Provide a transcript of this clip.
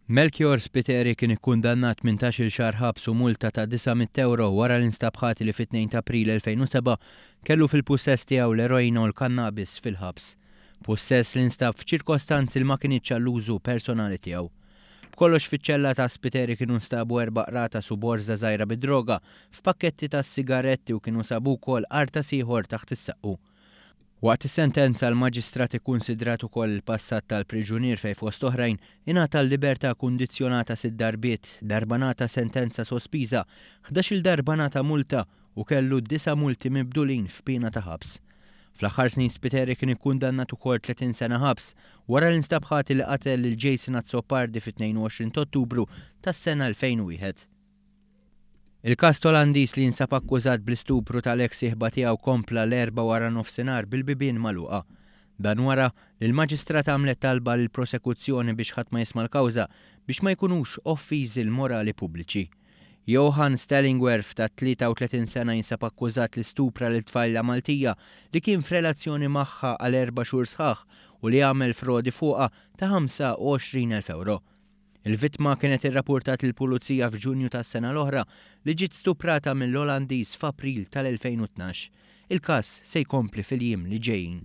Melchior Spiteri kien ikkundannat 18-il xahar ħabs u multa ta' 900 ewro wara li nstab ħati li fit-2 ta' April 2007 kellu fil-pussess tiegħu l-eroina u l-kannabis fil-ħabs. Pussess li nstab f'ċirkostanzi li ma kinitx għall-użu personali tiegħu. B'kollox fiċ-ċella ta' Spiteri kienu nstabu erba' qratas u borża żgħira bid-droga f'pakketti ta' sigaretti u kienu sabu wkoll qartas ieħor taħt is-saqqu. Waqt is-sentenza l-Maġistrat ikkunsidrat ukoll il-passat tal-priġunier fejn fost oħrajn ingħata l-libertà kundizzjonata sitt darbiet, darba ngħata sentenza sospiża, 11-il darba ngħata multa u kellu disa' multi mibdulin f'piena ta' ħabs. Fl-aħħar snin Spiteri kien ikkundannat ukoll 30 sena ħabs wara li nstab ħati li qatel lil Jason Azzopardi fit-22 ta' Ottubru tas-sena 2001. Il-każ t'Olandiż li jinsab akkużat bl-istupru tal-eks sieħba tiegħu kompla l-Erbgħa waranofsinhar bil-bibien magħluqa. Dan wara li l-Maġistrat għamlet talba lill-prosekuzzjoni biex ħadd ma jisma' l-kawża biex ma jkunux offiżi l-morali pubbliċi. Johan Stellingwerf ta' 33 sena jinsab akkużat li stupra lil tfajla Maltija li kien f'relazzjoni magħha għal erba' xhur sħaħ u li għamel frodi fuqha ta' 25,000 ewro. Il-vittma kienet irrapurtat lill-Pulizija f'Ġunju tas-sena l-oħra li ġiet stuprata mill-Olandiż f'April tal-2012. Il-każ se jkompli fil-jiem li ġejjin.